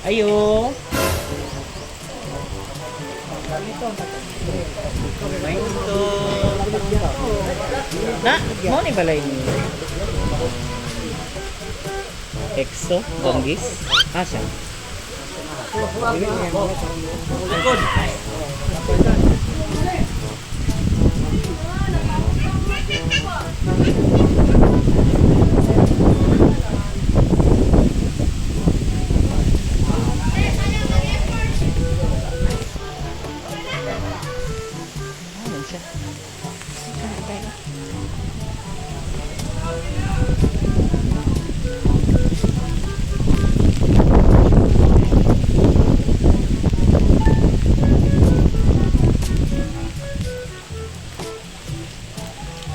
Ayo. May ito. Na, mo ni balay ni. Exo, Bonggis. Ah, siya. Likod. Ano siya?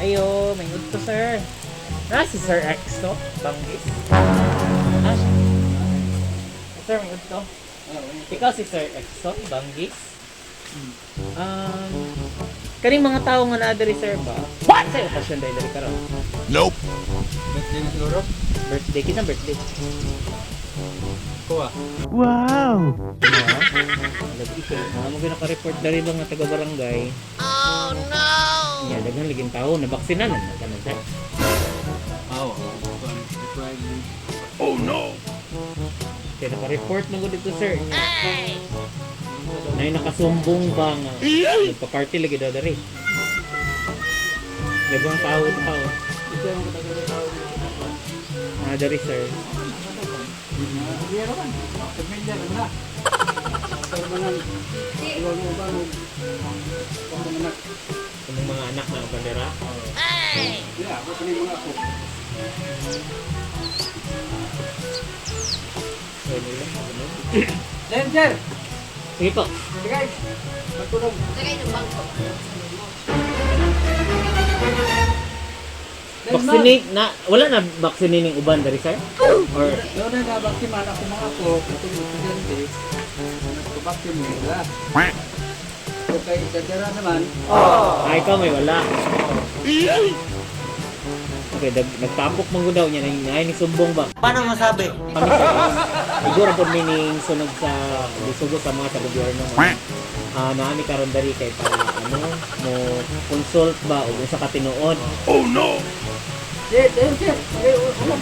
Ayo, may udto, sir. Na si Sir Exo, Banggis. Ah, siya. Sir, may udto. Ikaw si Sir Exo, Banggis. Kaning mga tao nga naa diri, sir, ba? What? Sa'yo okasyon dahil diri karon. Nope. Birthday na siguro? Birthday, kitang birthday. Kuha. Wow. Lagi ko. Mga mo naka-report na rin mga taga-barangay. Oh no! Yeah, daghan laging tao na baksinan na kanan, sir. Oo. Oh no. Kaya naka-report na ko dito, sir. Nay nakasumbong ba nga nagpa-party lagi daw diri. Daghang tao tao. Ito yung katagal tao. Ah, diri, sir. Pamilyar man. Pamilyar na. Pero man iwan mo ba mo ang anak. Kanang mga anak na bandera. Yeah, ako pa mga ako. So, nila, ano? Sir, sir! Sige po. Sige! Magtulog. Vaccinate na wala na vaccine ning uban diri, sir? Or Doon na nabaktiman ako mga ako, itong estudyante, nagpabaktim nila. So kay Sadera naman, ah, ikaw may wala. Okay, nagtapok man gud daw niya nang nay ni sumbong ba. Paano masabi? Kami sa siguro po meaning sunod sa lisugo sa mga sa gobyerno nga ah naami karon diri kay para ano mo consult ba og usa ka tinuod. Oh no. Sir, sir, sir, eh, ulan.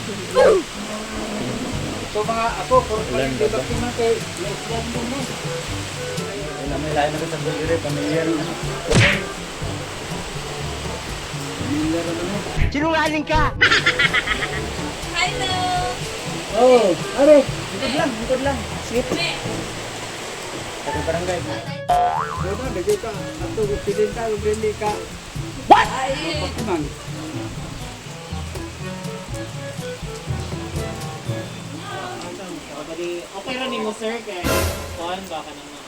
So mga ako, puro pa Ulan rin ba ba? baktiman kay may estudyante mo. Wala may lain na sa Bulgaria, pamilyar na. Pamilyar na naman. Sinungaling ka! Hello! Oh, are, likod lang, likod lang. Sige po. Taga barangay. So na, dagay ka, ato, presidenta, dili ka. What? Baktiman. Okay ra nimo, sir, kay kuan ba ka nang mga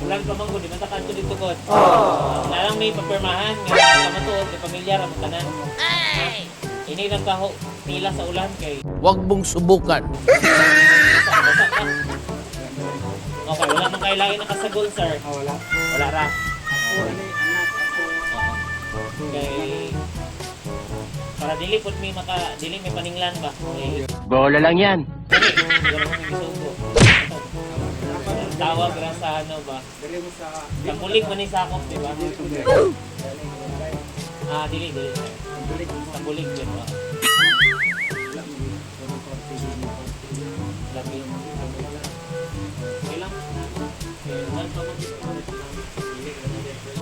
ulan pa man gud di man ta kadto dito god. Oh. Na lang may papirmahan nga kamatuod kay pamilyar ang tanan. Ay. Ini lang kaho pila sa ulan kay Huwag mong subukan. basa ka. Okay, wala man kay lagi nakasagol, sir. Ah, wala. Wala ra. Ako, ani, anak, ako. Kay para dili pud mi maka dili may paninglan ba. Kay Bola lang yan. dili wala mo gisugo. Tawag ra sa ano ba? Dili mo sa Tambulig man ni sakop, di ba? Ah, dili dili, sir. Tambulig yun ba? Lagi. Okay lang. Eh, wala pa man.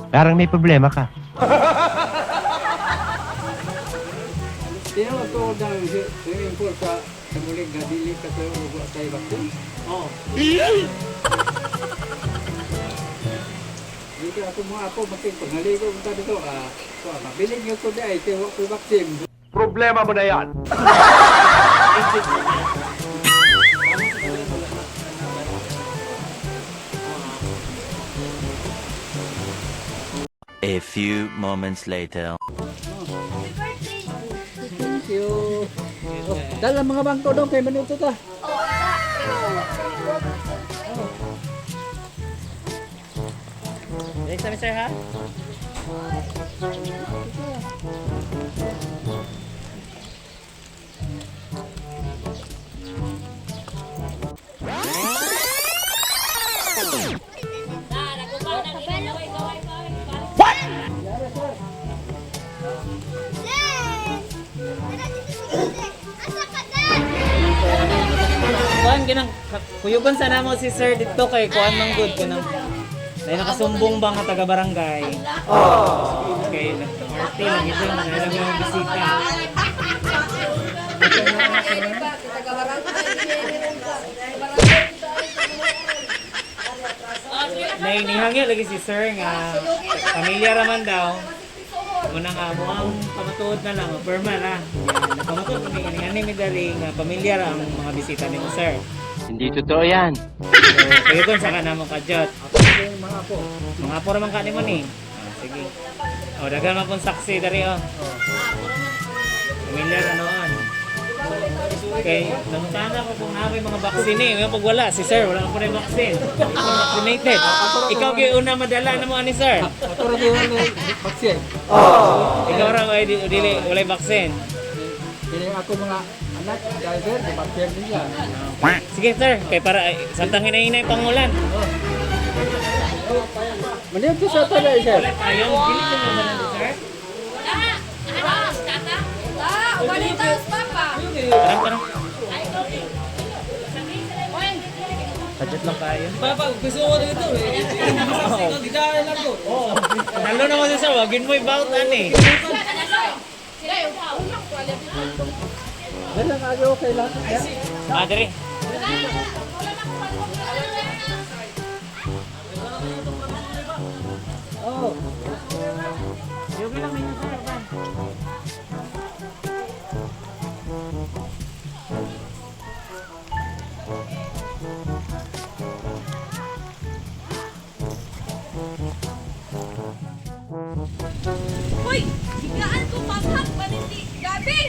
Parang may problema ka. Sino ang tuod ng swimming pool sa muling nga dili ka sa ugo sa vaccine? Oo. Dili ka ako mga ako makin pag naligo ko dito ah so, mabiling niyo ko di ay kay wa ko vaccine. Problema mo na yan. A few moments later. Thank you. Oh, dala mga bangko dong kay manuto ta. Next time, sir, ha? Kuan ginang kuyugon sa namo si sir dito kay kuan man good kanang dahil nakasumbong ba nga taga barangay. Oh. Okay, nagparty lang ito mga ilang mga bisita. Nay nihangyo lagi si sir nga pamilya raman daw. Muna nga mo ang pamatuod na lang, perma na. Pamatuod kami nga ni mi dali nga pamilya ra ang mga bisita nimo, sir. Hindi totoo yan. So, kuyugon sa kanamo kadyot. Ako yung mga apo. Mga apo raman ka nimo ni. Ah, sige. O, daghan man pong saksi dari oh. Pamilya ra noon. Okay, nangutana ko kung naa may mga vaccine eh. Ngayon pag wala, si sir, wala ko na yung vaccine. Hindi ko vaccinated. Ikaw gyud una madala na mo ani, sir. Ako rin yung vaccine. Ikaw ra ay dili walay vaccine. Kaya ako mga anak, driver, vaccine niya. Sige sir, kay para ay, samtang hinahinay pangulan. Maniyag ko sa tanay, sir. Wala tayong dili ko man na, sir. Tarang tarang. Budget lang tayo. Papa, gusto ko dito eh. Gidahan lang ko. Oo. Nalo naman si sir, wagin mo i-bout ani. Dala nga ako kay lahat. Ah, diri. Oo. Yogi lang ninyo sir. Ba? Hoy! Higaan ko manghang panindi. Gabi!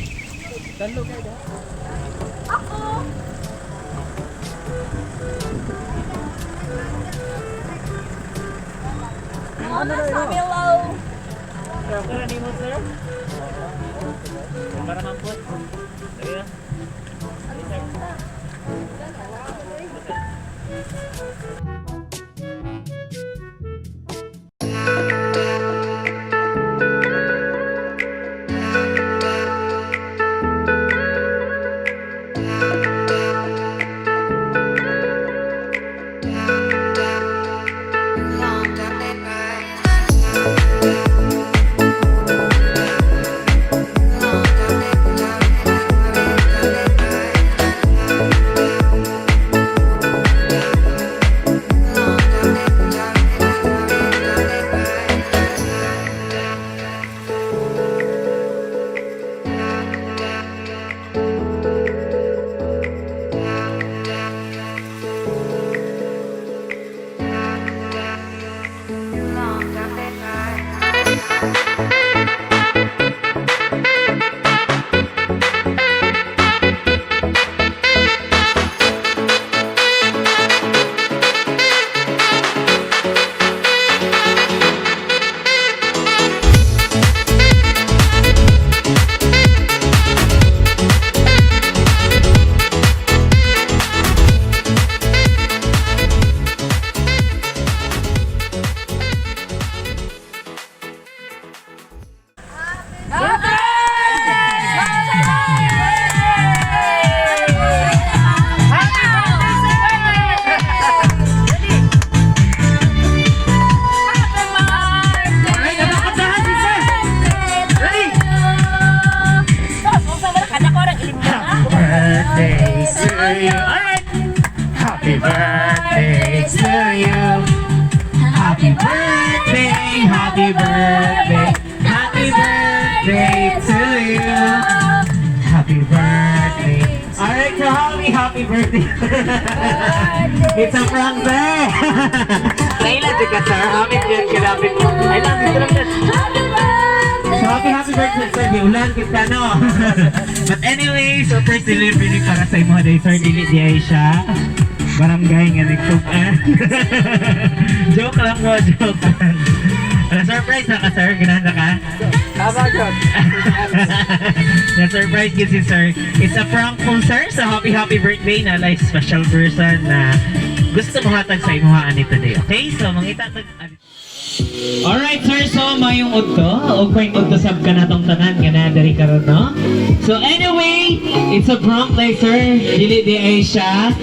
Talo kayo da. Ako! Ano sa hello? Sir, okay na nimo, sir? Para mampot. Dali na. Dali, sir. Birthday to you. Alright. Happy birthday to you. Happy birthday, happy birthday, happy birthday to you. Happy birthday. Alright, so happy, happy birthday. It's a prank, sir. Kailan ka, sir? Happy birthday, happy. I love you. So happy, happy birthday, sir. Di ulan kita, no? But anyway, so first delivery para sa imo day, sir. Dili di ay siya. Barangay nga nagtukan. Joke lang mo, joke lang. Na-surprise na ka, sir? Ganahan na ka? Tama yun. Na-surprise gyud si sir. It's a prank po, sir. So, happy, happy birthday na like special person na gusto mo hatag sa imuha ani today. Okay? So, mangita tag. Alright, sir. So, mayong udto. O kweng udto sab ka na tong tanan nga na diri karon, no? So, anyway, it's a prank like, sir. Dili di ay siya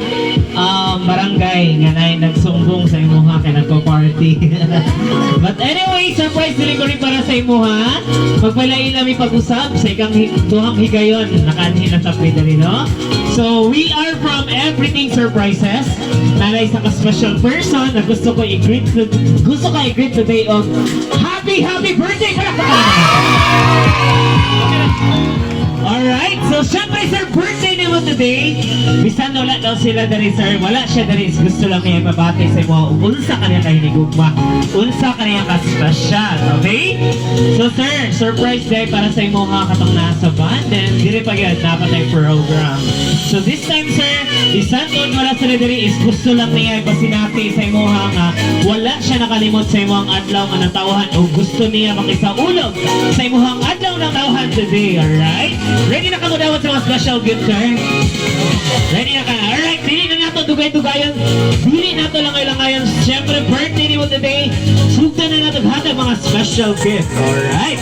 barangay nga na nagsumbong sa imuha kay nagpa-party. But anyway, surprise dili ko rin para sa imuha. Magpalain mi pag-usab sa ikang duhang higayon. Nakaanhin na sa diri, no? So, we are from Everything Surprises. Nalay sa ka special person na gusto ko i-greet gusto ko i-greet today of happy happy birthday. Palakpakan! Alright, so syempre sir, birthday naman today. Bisan wala daw sila diri sir, wala siya diri. Gusto lang niya ipabati sa imo unsa kaniya ka hinigugma, unsa kaniya ka special, okay? So sir, surprise day para sa imo nga katong nasa band and diri pa gyud dapat ay program. So this time sir, bisan kung wala sila diri is gusto lang niya ipasinati sa imo nga wala siya nakalimot sa imong adlaw nga natawhan o gusto niya makisaulog sa imong adlaw ng tawhan today, alright? Ready na ka mo dawat sa mga special gift, sir? Ready na ka? Alright, dili na nato dugay-dugayon. Dili nato langay-langayon. Siyempre, birthday ni mo today. Sugdan na nato hatag mga special gift, alright?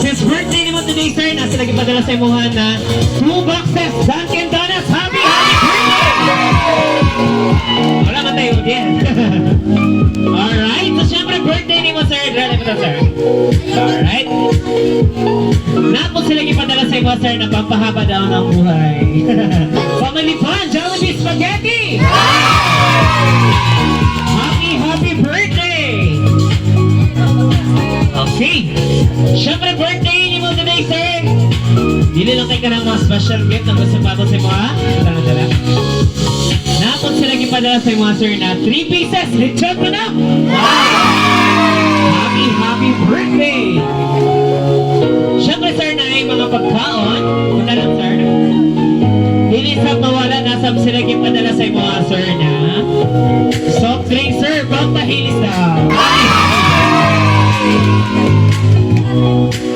Since birthday ni mo today, sir, nasa lagi padala sa imuha na two boxes Dunkin' Donuts. Happy, happy birthday! Wala man tayo din. Alright, so syempre birthday ni mo, sir. Dala mo to, sir. Alright. Napos sila ipadala sa imo, sir, na pampahaba daw ng buhay. Family fun, Jollibee Spaghetti! Happy, happy birthday! Okay. Syempre birthday ni mo today, sir. Dili lang kay ka ng mga special gift na gusto pa sa imo, ha? Dala, dala. Napon sila gipadala sa imo, sir, na 3 pieces lechon manok! Happy, happy birthday! Siyempre, sir, na ay mga pagkaon. Punta lang, sir. Dili sa mawala, nasa sila gipadala sa imo, sir, na soft drink, sir, pampahilis daw.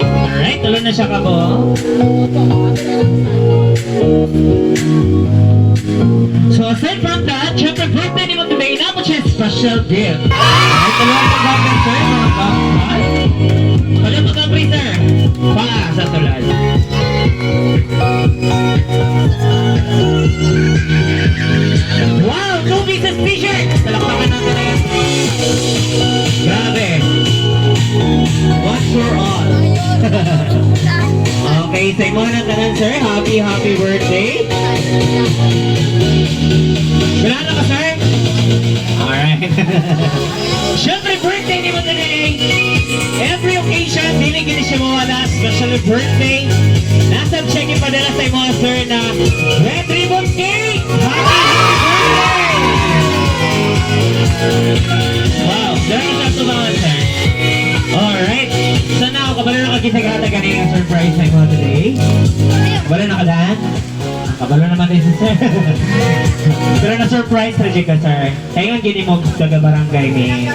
Alright, tulo na siya ka po. So aside from that, syempre birthday ni mo today, na mo siya special gift. Alright, tulo ang pag-open, sir, mga kapal. Tulo ang pag-open, sir. Pa, sa tulad. Wow, two pieces t-shirt! Palakpakan natin na yan. Grabe. One for all. Okay, sa imo na tanan, sir. Happy, happy birthday. Wala na ka, sir? Alright. Siyempre, birthday ni mo today. Every occasion, dili gini siya mawala, especially birthday. Nasa check ipadala sa imo, sir, na Red Ribbon Cake! Happy, happy birthday! Wow, dahil sa tumangan, sir. Alright. So now, kabalo na ka kanina surprise sa imo today. Kabalo na ka daan? Kabalo naman din si sir. Pero na-surprise na ka, sir. Kaya nga gini mo taga barangay ni.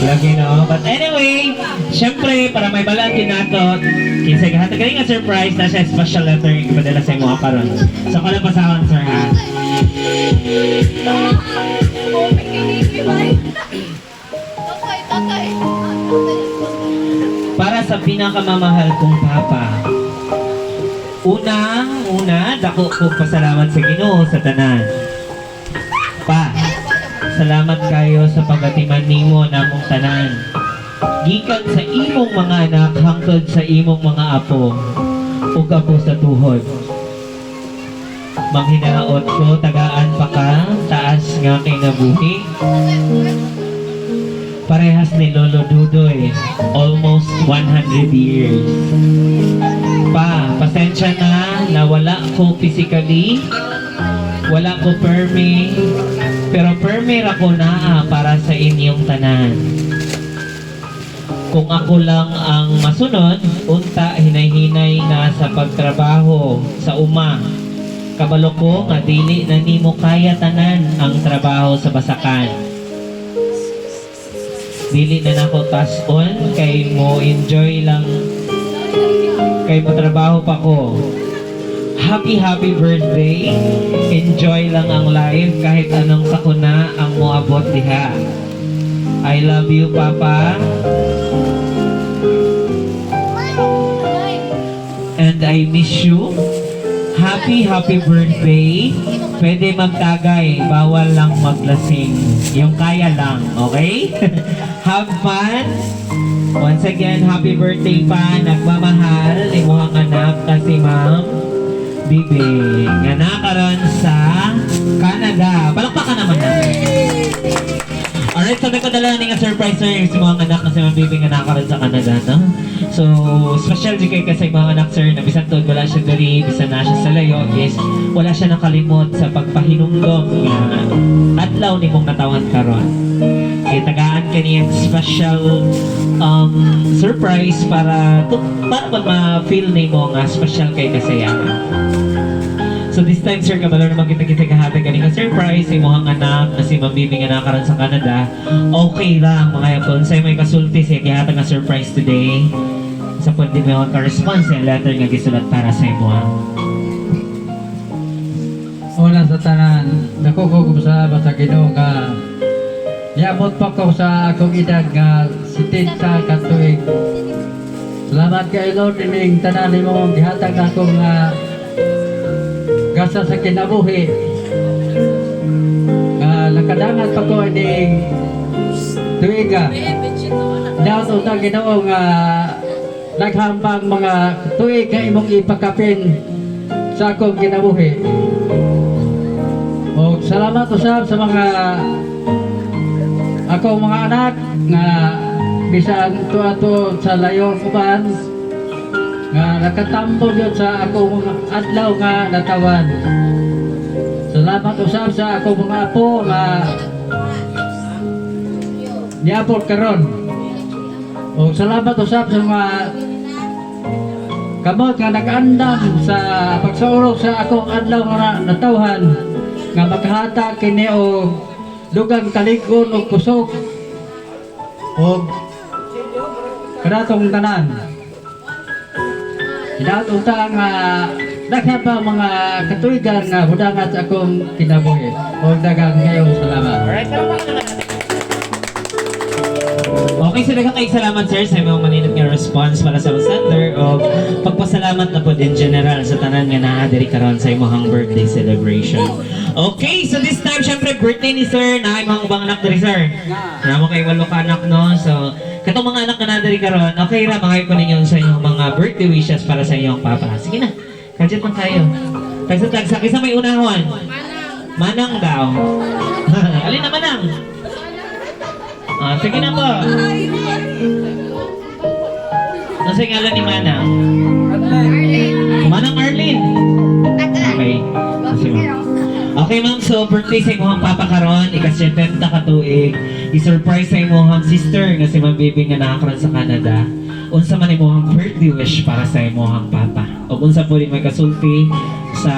Lagi no. But anyway, syempre, para may balaan din nato, kinsa gahatag kani nga surprise na siya special letter yung ipadala sa imo karon. So kala pasahon, sir, ha. Para sa pinakamamahal kong papa. Una, una, dako ko pasalamat sa Ginoo sa tanan. Pa, salamat kayo sa pagatiman nimo namong tanan. Gikan sa imong mga anak hangtod sa imong mga apo ug apo sa tuhod. Manghinaot ko tagaan pa ka taas nga kinabuhi. Parehas ni Lolo Dudoy, almost 100 years. Pa, pasensya na na wala ko physically, wala ko permi, pero permi ra ko naa para sa inyong tanan. Kung ako lang ang masunod, unta hinay-hinay na sa pagtrabaho sa uma. Kabalo ko nga dili na nimo kaya tanan ang trabaho sa basakan. Dili na nako tas-on kay mo enjoy lang kay mo trabaho pa ko. Happy, happy birthday. Enjoy lang ang life kahit anong sakuna ang moabot diha. I love you, Papa. And I miss you. Happy, happy birthday. Pwede magtagay, bawal lang maglasing. Yung kaya lang, okay? Have fun. Once again, happy birthday pa. Nagmamahal, imuhang anak kasi Ma'am Bibing. Nga nakaron sa Canada. Palakpakan naman natin. Alright, so may kadala ni nga surprise, sir, sa mga anak kasi Ma'am Bibing nga nakaron sa Canada, no? So, special di kay kasi mga anak, sir, na bisan tuod wala siya diri, bisan na siya sa layo, yes, wala siya nakalimot sa pagpahinumdom nga adlaw nimong natawan karon. Kay tagaan ka niyang special surprise para ba ma-feel nimo nga special kay kasaya. So this time, sir, kabalo naman kita kahatag kani nga surprise sa imong anak na si Ma'am Bibi nga nakaron sa Canada. Okay lang mga yapon say may kasulti siya gihatag nga surprise today. Sa pwede mo ka response sa letter nga gisulat para sa imo. Una sa tanan, dako ko pasalamat sa Ginoo nga niabot pa ko sa akong edad nga 70 ka tuig. Salamat kay Lord ining tanan nimo gihatag nako nga gasa sa kinabuhi. Nga nakadangat pa ko ining tuiga. Daot unta Ginoo nga naghambang mga tuig nga imong ipakapin sa akong kinabuhi. Og salamat usab sa mga akong mga anak nga bisan tuwa-tuwa sa layo uban nga nakatambo gyud sa akong mga adlaw nga natawan. Salamat usab sa akong mga apo nga niabot karon. Og salamat usab sa mga kamot nga nag-andam sa pagsaurog sa akong adlaw nga natawhan nga makahatag kini og dugang kalig-on og kusog og kanatong tanan. Hinaot unta nga daghan pa mga katuigan nga hudangat sa akong kinabuhi. Og daghang kayong salamat. Alright, palakpakan naman natin. Okay, so daghang kayong salamat, sir, sa imong maninot nga response para sa sender o pagpasalamat na po in general sa tanan nga naa diri karon sa imong birthday celebration. Okay, so this time syempre birthday ni sir na imong ubang anak diri, sir. Namo kay walo ka anak, no. So katong mga anak nga naa diri karon, okay ra mga ko ninyo sa inyong mga birthday wishes para sa inyong papa. Sige na. Kadyot man kayo. Tagsa tagsa kinsa may unahon. Manang daw. Alin na manang? Ah, sige na po. Ano sa ngalan ni Manang? Manang Arlene. Okay. Sige, ma'am. Okay, ma'am, so birthday sa imong papa karon, ika-70 ka tuig. I-surprise sa imong sister nga si Ma'am Baby nga nakakaroon sa Canada. Unsa man imong birthday wish para sa imong papa? O unsa po may kasulti sa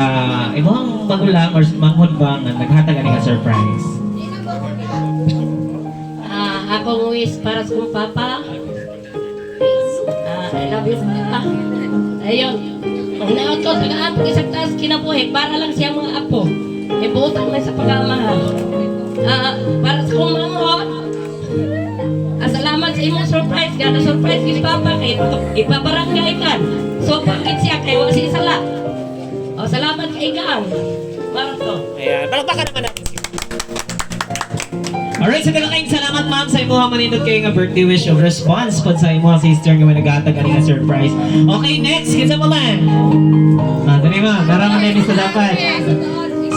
imong magulang or manghod ba nga naghatag ani nga surprise? Ah, akong wish para sa kong papa. Ah, I love you, Papa. Ayun. Hinaot ko, tagaan ko sa taas kinabuhi para lang siya mga apo. Ibutan man sa pagkamahal. Ah, para sa kong manghod. Ah, salamat sa imong surprise. Gana surprise kay Papa kay ipabarangay kan. So bakit siya kay wa siya sala. Oh, salamat kay Gang. Para to. Ayan, palakpakan naman natin. Alright, so daghang kayong salamat, ma'am, sa imuha manindot kayo nga birthday wish of response pod sa imuha sister nga may naghatag ani nga surprise. Okay, next, kinsa pa man? Ah, dali ma'am, dara man ni sa dapat.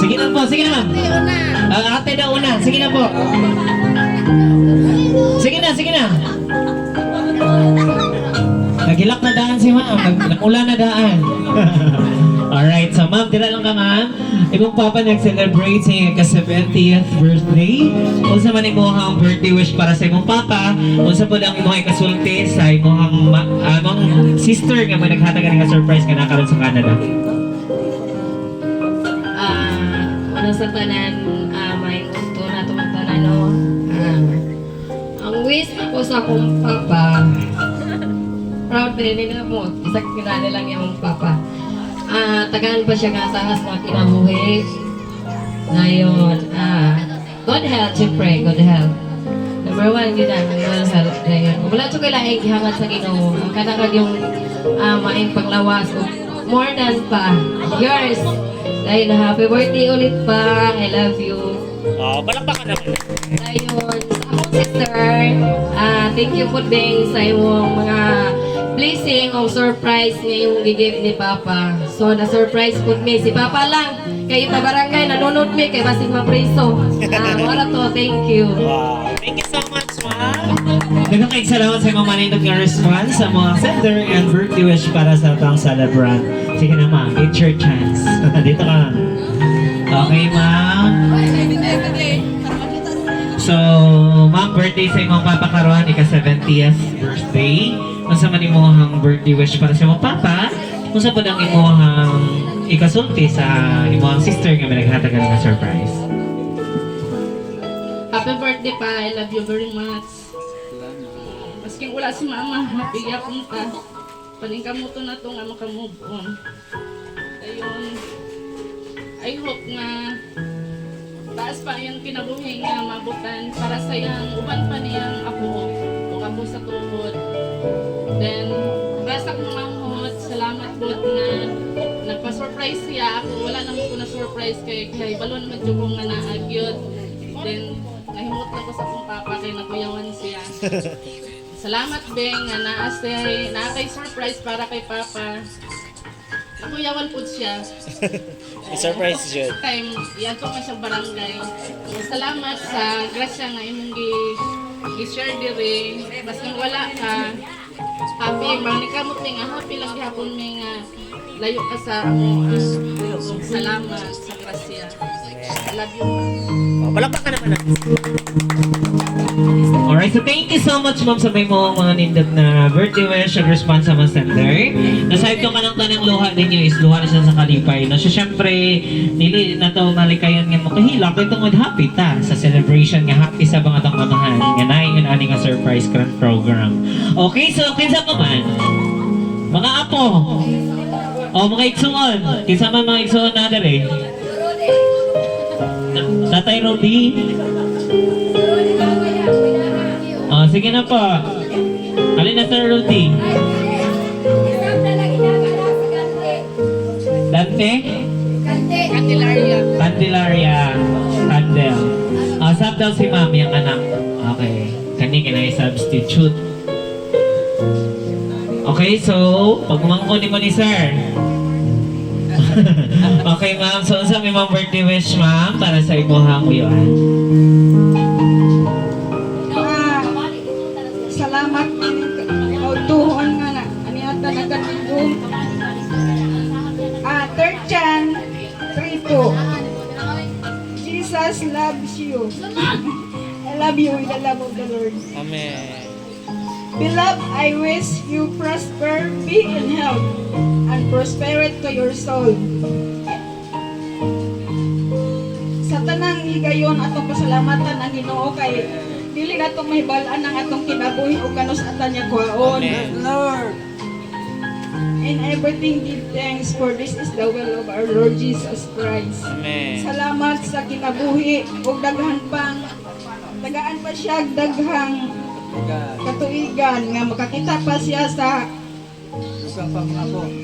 Sige na po, sige na ma'am. Ah, ate daw una, sige na po. Sige na, sige na. Nagilak na daan si ma'am. Nagula na daan. Alright, so ma'am, tira lang ka, ma'am. Imong papa nag-celebrate sa iyang ka-70th birthday. Unsa man imong birthday wish para sa imong papa? Unsa po ang imong ikasulti sa imong imong sister nga may naghatag ani nga surprise nga nakaron sa Canada? Ah, una sa tanan, may gusto na itong tanan, no? Ah, ang wish Wish ako sa akong papa. Proud pa rin nila mo. Isa kinala lang yung papa. Tagaan pa siya nga sa nga kinabuhi. Ngayon, good health, syempre, good health. Number one, yun na, good health. Ngayon, wala siya kailangan gihangat sa Ginoo. Ang kanang yung maayong panglawas. O more than pa. Yours. Dahil happy birthday ulit pa. I love you. Oh, palakpakan naman. Ayun, sa akong sister, thank you po din sa imong mga blessing o surprise nga imong gi-give ni Papa. So, na-surprise po mi. Si Papa lang, kay ipa barangay, nanonood mi, kay basig mapriso. Wala to, thank you. Wow. Thank you so much, ma'am. Daghang kayong salamat sa imong manindot nga response sa mga sender and birthday wish para sa atong celebrant. Sige na, ma'am. It's your chance. Dito ka. Okay, ma'am. So, ma'am, birthday sa imong papa karon, ika 70th birthday. Unsa man imong birthday wish para sa imong papa? Unsa pud ang imong ikasulti sa imong sister nga may naghatagan nga surprise? Happy birthday pa. I love you very much. Maski wala si mama, happy gyapon ta. Paningkamuto na to nga maka-move on. Ayun. I hope nga taas pa yung kinabuhi nga mabutan para sa iyang uban pa niyang apo o apo sa tuhod. Then, basta kong manghod, salamat po nga nagpa-surprise siya ako. Wala naman ko na-surprise kay balon naman jud ko nga naagyod. Then, nahimot lang ko sa akong papa kay nakuyawan siya. Salamat, Beng, nga naa siya, naa kay surprise para kay papa. Nakuyawan po siya. Surprise jud. Time, yan po man siyang barangay. So, salamat sa grasya nga imong gi-share diri. Baskin wala ka, happy. Manikamot mi nga happy lang gihapon mi nga layo ka sa amo. Salamat sa grasya. I love you. Oh, palakpakan naman natin. Alright, so thank you so much, ma'am, sa may mga mga nindot na birthday wish and response sa mga sender. Nasayad ko kanang tanang luha ninyo is luha na siya sa kalipay. No? So, syempre, dili na to malikayan nga makahilak. Kay tungod happy ta sa celebration nga happy sa mga tong amahan nga naingon ani nga surprise grand program. Okay, so kinsa pa man? Mga apo. O mga igsuon. Kinsa man mga igsuon na dere? Tatay Rudy. Oh, sige na po. Alin na, Sir Rudy? Dante? Candelaria. Candelaria. Candel. Ah, sub daw si ma'am yung anak. Okay. Kani kinay substitute. Okay, so, pagmangko ni mo ni sir. Okay, ma'am. So, unsa may ma'am birthday wish, ma'am, para sa imuhang uyuan? Salamat kautuhon nga na aniata na katigong third John 3:2. Jesus loves you. I love you with the love of the Lord. Amen. Beloved, I wish you prosper, be in health, and prosperity to your soul. Sa tanang higayon atong pasalamatan ang Ginoo kay dili nato mahibal-an ang atong kinabuhi o kanus ata niya kuhaon. Amen. In everything give thanks, for this is the will of our Lord Jesus Christ. Amen. Salamat sa kinabuhi ug daghan pang tagaan pa siya og daghang katuigan nga makakita pa siya sa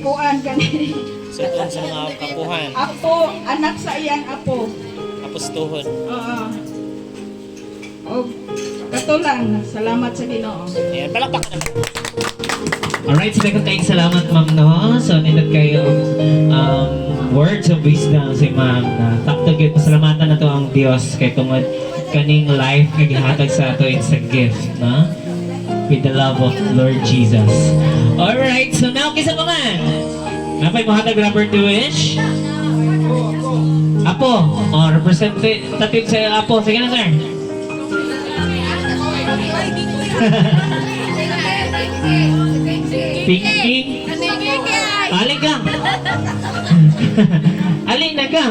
kuan kani Suton sa mga kapuhan, apo, anak sa iyang apo. apostuhon. Oo. Og kato lang, salamat sa Ginoo. Ayan, palakpakan naman. Alright, so daghang kayong salamat, ma'am, no? So, nindot kayo words of wisdom si ma'am na sakto gyud pasalamatan na to ang Dios kay tungod kaning life nga gihatag sa ato, it's a gift, no? With the love of Lord Jesus. Alright, so now kinsa pa man? Napay mohatag ra birthday wish? Apo, oh, representative sa Apo. Sige na, sir. Pinky. Ali ka. Ali na ka.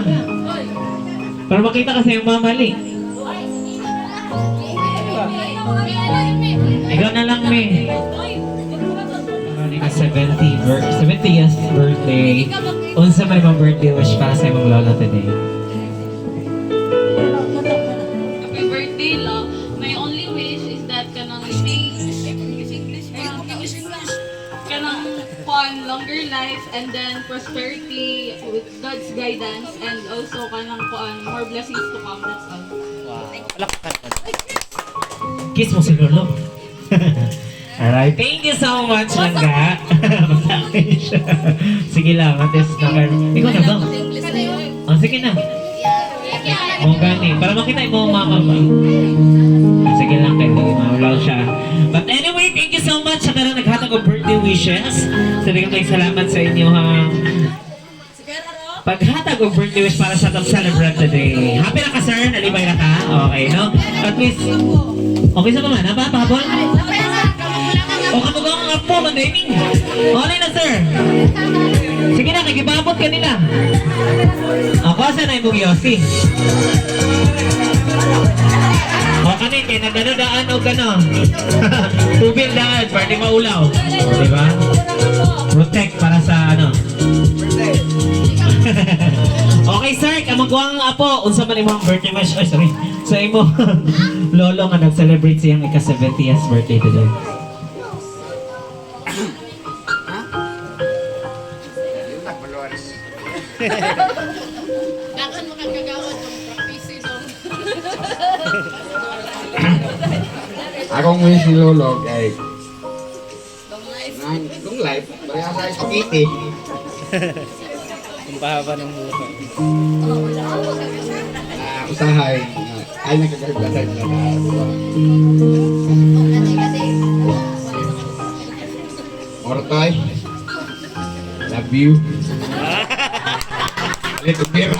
Para makita kasi yung mama, Ali. Ikaw na lang, May. Ka 70th birthday. Unsa man imong birthday wish para sa imong lolo today? Happy birthday, Lo. My only wish is that kanang may kanang kuan longer life and then prosperity with God's guidance and also kanang kuan more blessings to come. That's all. Wow. Palakpakan mo. Kiss mo si Lolo. Alright, thank you so much, Langga. Masakit siya. Sige lang, at least naka. Ikaw na ba? Oh, sige na. Mo gani, para makita mo mama ba. Sige lang, kay maulaw siya. But anyway, thank you so much sa kanang naghatag og birthday wishes. So, daghang salamat sa inyo ha. Paghatag og birthday wish para sa atong celebrant today. Happy na ka, sir? Nalibay na ka? Okay, no? At least, okay sa mga, na ba? Pahabol? O kamugang ang apo, mandaining. Okay na, sir. Sige na, nagibabot ka nila. Ako, asa na imong yosi? O kanin, kay nagano daan o gano. Tubig daan, para di maulaw. Di ba? Protect para sa ano. Okay, sir, kamagwang apo, unsa man imong birthday wish? Ay, sorry. Sa imo lolo nga nag-celebrate siyang ika-70th birthday today. Dakan mo kang kagawad ng practice dong. Akong wish ni Lolo kay long life, pareha sa spaghetti. Ang pahaba ng buhay. Ah, usahay, ay nakagaglasay na na. Ortoy, love you. Little pera.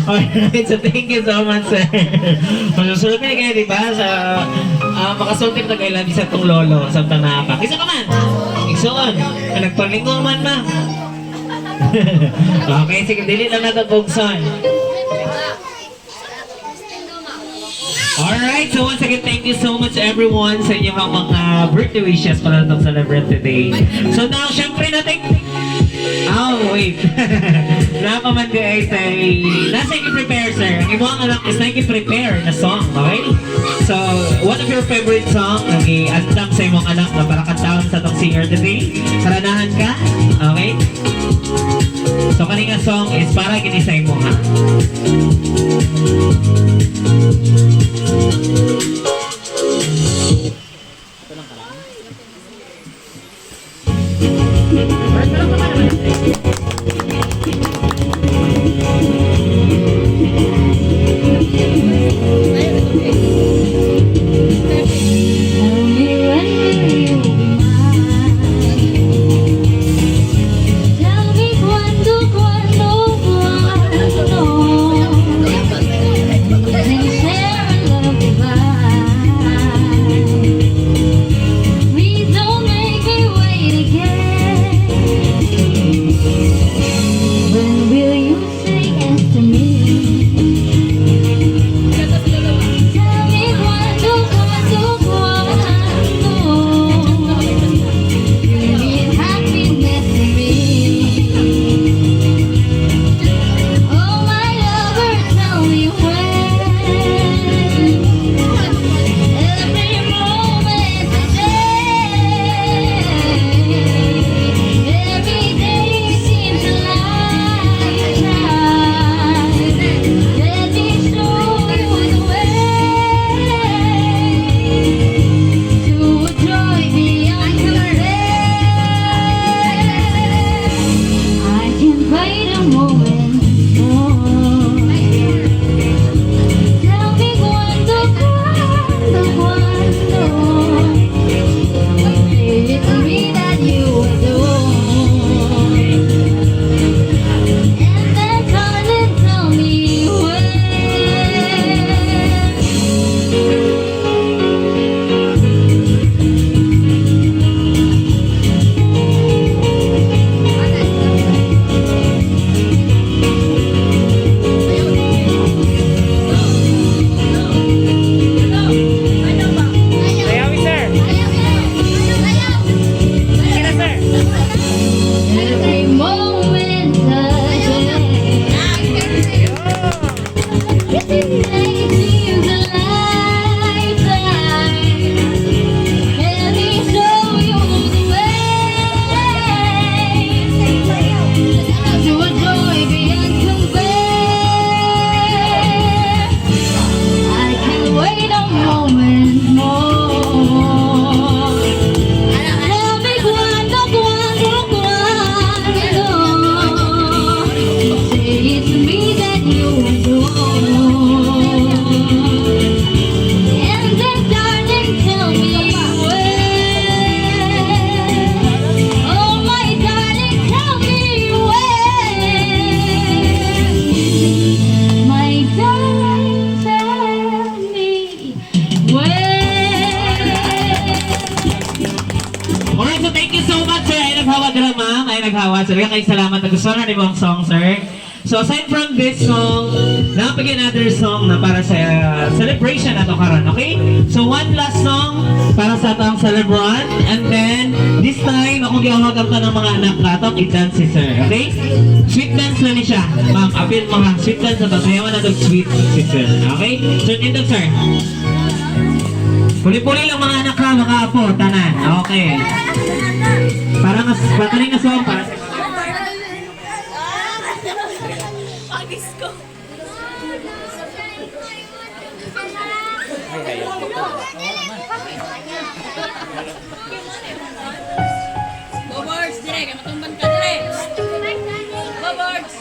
Alright, so thank you so much, sir. Masusulti kayo, di ba? Sa, makasulti pa kayo sa itong lolo sa tanapa. Isa ka man! Igsoon! Nagpalinggo man, ma. Okay, sige, dili lang natin bugson. Alright, so once again, thank you so much, everyone, sa inyong mga birthday wishes para itong celebrate today. So now, syempre natin. Oh, wait. Napaman di ay say, nasa i-prepare, sir. Ang imong anak is nag-prepare na song, okay? So, one of your favorite song, ang i-anthem sa imong anak na para kantaon sa tong singer today. Saranahan ka, okay? So, kani nga song is para gini sa imo, ha? Tell me, when will you be mine? Tell me cuándo, cuándo, cuándo. Then share a love divine. naghawa dira, ma'am. Ay naghawa. So, kay salamat. Nagustuhan na nimo ang song, sir. So, aside from this song, napag another song na para sa celebration nato karon, okay? So, one last song para sa atong celebrant. And then, this time, akong giawagan pa ng mga anak na atong i-dance si sir, okay? Sweet dance na ni siya. Ma'am, apil mga sweet dance na to. Sayawan na itong sweet si sir. Okay? Sir, tindog, sir. Puli-puli lang mga anak ha, mga apo, tanan. Okay. Para nga, para nga song, para sa Pag-disco. Bobards, dire. Kaya matumban ka, dire. Bobards.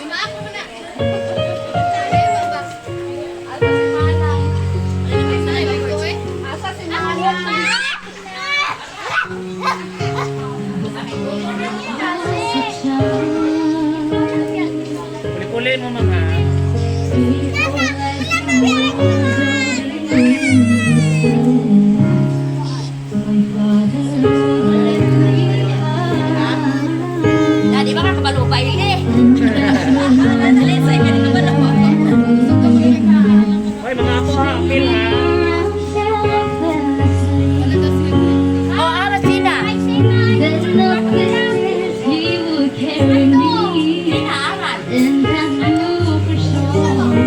Asa si Manang? Puli-puli mo, ma'am, ha? Di ba ka kabalupay eh? Dali sa inyo kabalupay. Hoy, mga apo ha, apil ha. Oh, ara sina. He would carry me. Sina aral. And I knew for sure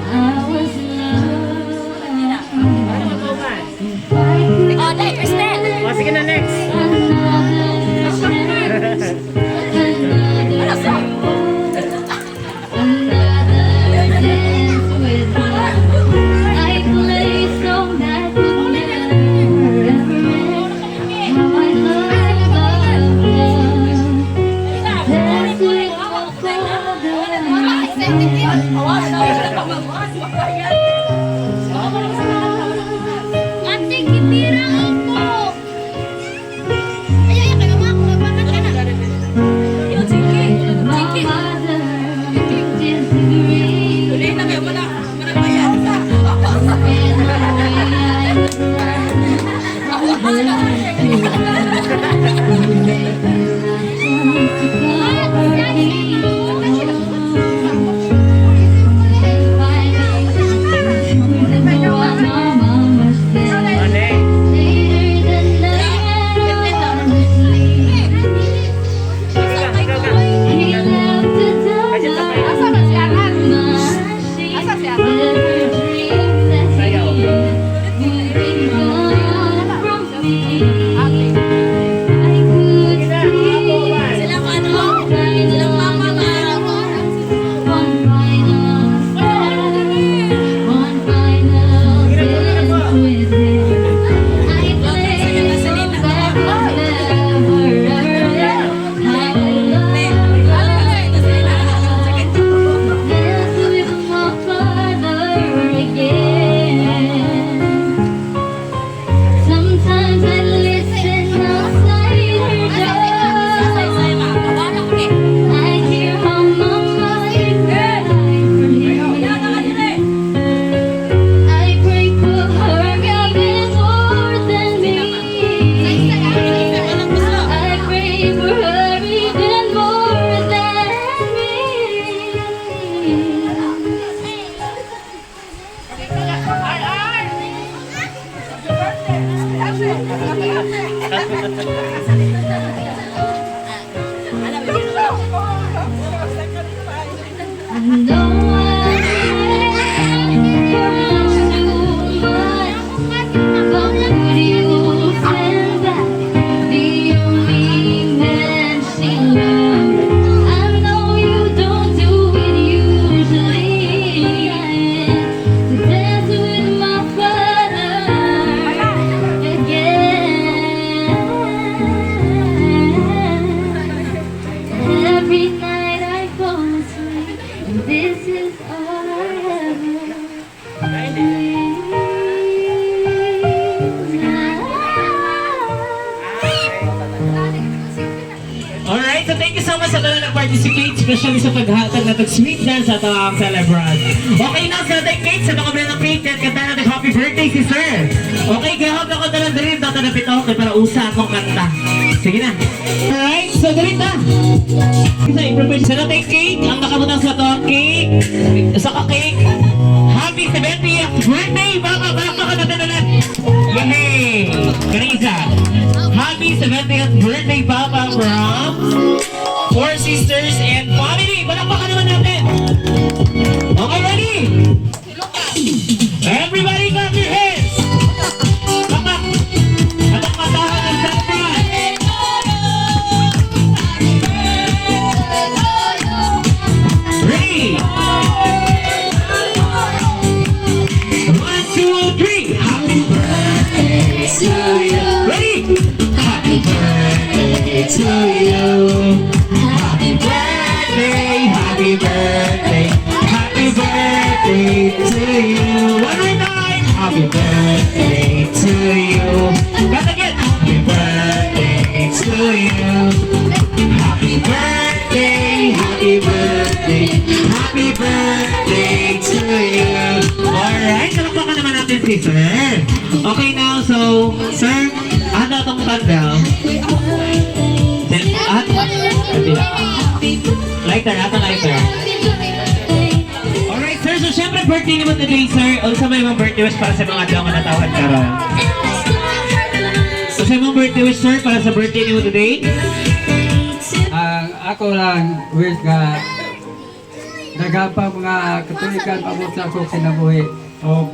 I was loved. If I could Oh, dai Cristel. O, sige na, next. another chance, another reward, another dance with her. I play song that would never ever end. How I love, love, love. Dance with my father. Ate, kitira ako. Ay, ay, kaya mo ako mabakat ka na. Yo, Chiki. My Chiki. mother disagreed. Uli na kayo, wala. Wala bayad. And the way I would make me laugh just to comfort me. If I what my mama said O, next. later that night I was asleep. Ikaw ka, ikaw ka. He left the Ay, dyan sa door. Asa man si Aran? Asa si Aran? Never dreamed that he would be gone from me. I could see Silang ano? one Silang final mama nga. one final step, one final dance with him. I play a song that would never ever end. How I love, love, love. Dance with my father again. Sometimes I listen outside her door. I hear how my mother cried for him. I pray for her even more than me. I pray for her even more than me. I know I'm for much too much, but would you send back the only man she loved? I know you don't do it usually. To dance with my father again. pag-participate, especially sa paghatag na sweet dance sa atong celebrant. Okay na, sa ating cake, sa mga ng cake, at kanta natin happy birthday si sir. Okay, gahap ako talang dali, tatanapit ako kay para usa akong kanta. Sige na. Alright, so dali na. Sa i-prepare sa natin cake, ang nakabutang sa atong cake, sa ka-cake, happy 70th birthday! Baka, palakpakan natin ulit! Yay! Kanisa! Happy 70th birthday, Papa, from four sisters and family! Palakpakan naman natin! Okay, ready? Everybody clap your hands! Palakpak! Atong kantahan ang celebrant! Ready? One, two, three! Happy birthday to you! Ready? Happy birthday to you! Happy birthday! Happy birthday! Happy birthday to you! One more time! Happy birthday to you! Got again! Happy birthday to you! Happy birthday! Happy birthday! Happy birthday to you! Alright, palakpakan naman natin si sir. Okay now, so, sir, ano itong candle? At, lighter, ato lighter. Alright, sir, so syempre birthday naman today, sir. Unsa may mga birthday wish para sa mga adlaw nga natawhan karon? So, sa imong birthday wish, sir, para sa birthday nimo today? Ang ako lang wish nga daghan pa mga katuigan paabot sa akong kinabuhi o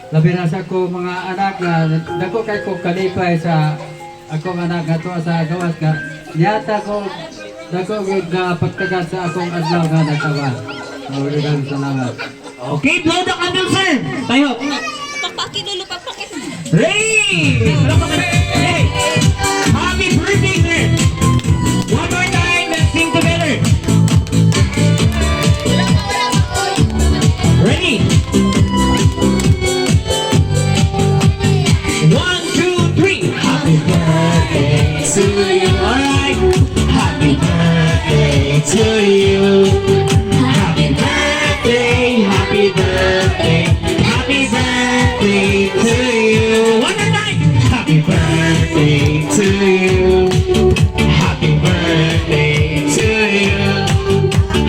labi na sa akong mga anak nga dako kay ko kalipay sa akong anak nga tuwa sa gawas nga niyata ko dako gyud nga pagtagad sa akong adlaw nga natawa. Maraming salamat. Okay, blow the candle, sir! Tayo. Pakpaki dulo, pakpaki. Ready! Palakpakan. Hey! Happy birthday, sir! One more time, let's sing together. Wala pa, wala pa. Ready? One, two, three. Happy birthday to you. Alright. Happy birthday to you. Happy birthday, happy birthday, happy birthday to you. One more time. Happy birthday to you. Happy birthday to you.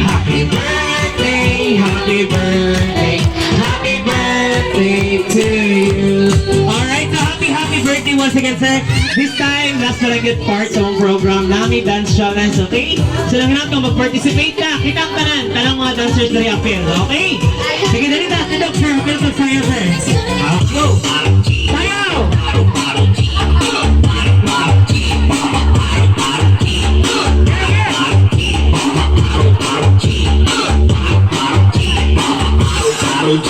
Happy birthday, happy birthday, happy birthday to you. Alright, so happy, happy birthday once again, sir. This time, last na lang yung part sa mong program, Nami Dance Challenge, okay? So lang natin mag-participate ka. Kita ang tanan, tanang mga dancers diri apil, okay? Sige, dali na, tindog, sir. Apil sa sayo, sir. Go! Sayaw! Yeah. One more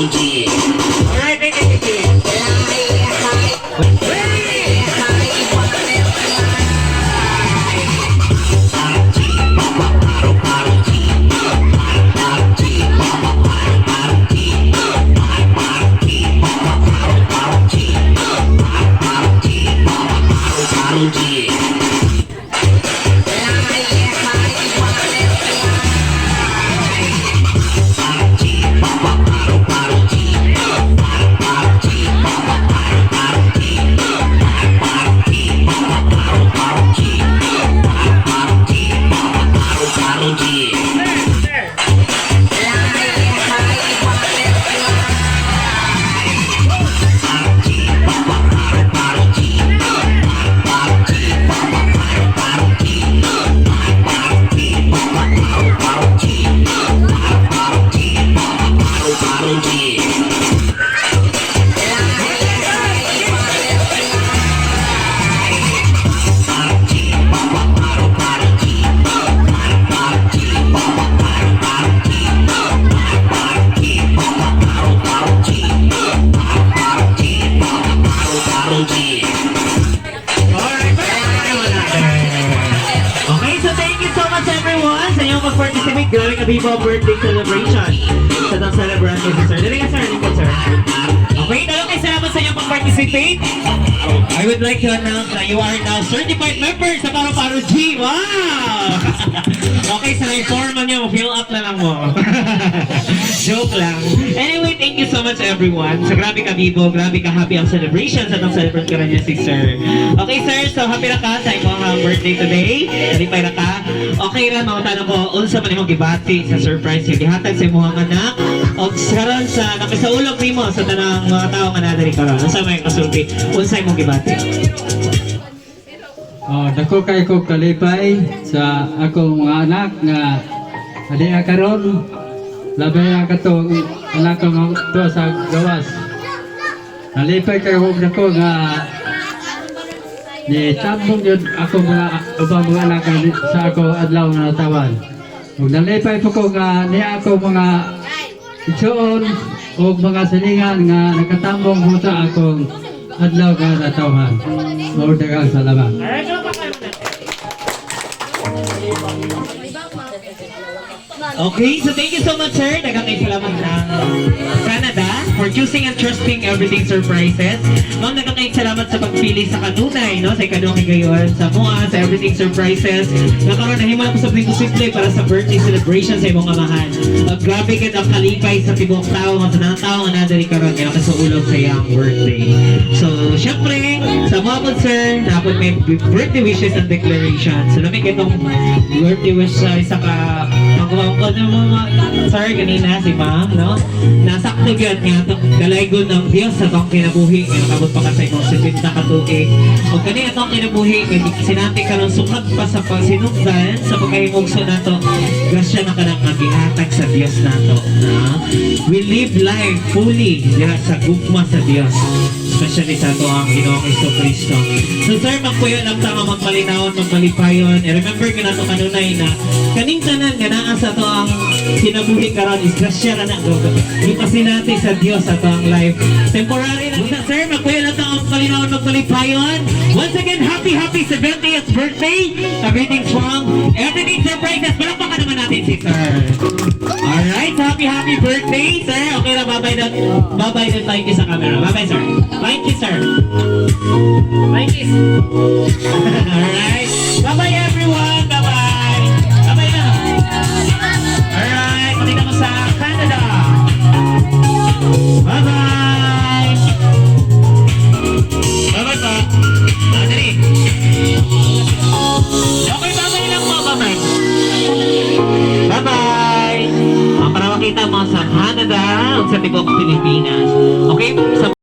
time. Alright, thank you, thank you. Ready? kabibo birthday celebration sa atong celebrant si sir. Dali ka, sir, dali ka, sir. Okay, dalo kay salamat sa inyong pag-participate. I would like to announce that you are now certified members sa Paro Paro G. Wow! Okay, sa form niyo, fill up na lang mo. Joke lang. Anyway, thank you so much, everyone. So grabe ka bibo, grabe ka happy ang celebration sa atong celebrant karon niya si sir. Okay sir, so happy ra ka sa imong birthday today. Kalipay ra ka. Okay ra, mga tanong ko, unsa man imong gibati sa surprise nga gihatag sa imong anak og karon sa nakisaulog nimo sa tanang mga tawo nga naa diri karon? Unsa may kasulti? Unsa imong gibati? Oh, dako kay ko kalipay sa akong mga anak nga adi karon, labi ang katong anak ko nga tuwa sa gawas. Nalipay kay ko dako nga ni tambong yun ako mga ubang mga anak nga sa ako adlaw nga natawan. Ug nalipay po ko nga niya ako mga igsuon ug mga silingan nga nakatambong mo sa akong adlaw nga natawhan. Lord, daghang salamat. Alright, so pakal mo natin. Okay, so thank you so much, sir. Daghang kay salamat ng Canada for choosing and trusting Everything Surprises. Ma'am, daghang kay salamat sa pagpili sa kanunay, no? Sa ikaduhang higayon, sa mua, sa Everything Surprises. Nakaroon na himo ko sa posible para sa birthday celebration sa imong amahan. Grabe gid ang kalipay sa tibuok tao, nga sa tanang tao nga naa diri karon nga nakasuulog sa iyang birthday. So, syempre, sa mga po, sir, napod may birthday wishes and declaration. So, lami kitong birthday wish sa isa ka magumangkon ng mga sir kanina si ma'am, no? Nasakto gyud nga atong dalaygon ng Dios sa atong kinabuhi nga nakabot pa ka sa imong 70 ka tuig. O kani atong kinabuhi nga sinati karon sukad pa sa pagsinugdan sa pagkahimugso nato, grasya na kanang nga gihatag sa Dios nato. Na we live life fully diha sa gugma sa Dios, especially sa ato ang Ginoong Hesus Kristo. So sir, magpuyo lang ta nga magmalinawon, magmalipayon. And remember ka nato kanunay na kaning tanan nga naa sa ato ang kinabuhi karon is grasya ra na gipasinati sa Dios sa ato ang life. Temporary lang siya, sir, magpuyo lang ta nga magmalinawon, magmalipayon. Once again, happy, happy 70th birthday. Greetings from Everything Surprises. Palakpakan naman natin si sir. Alright, happy, happy birthday, sir. Okay na, bye-bye na. Bye-bye na, thank you sa camera. Bye-bye, sir. Thank you, sir. Thank you. Alright. Bye-bye, everyone. Bye-bye. Bye-bye na. Alright, makita ko sa Canada. Bye-bye. Bye-bye pa. Ah, dali. Okay, bye-bye lang po. Bye-bye. Bye-bye. Para makita mo sa Canada ug sa tibuok Pilipinas. Okay? Sa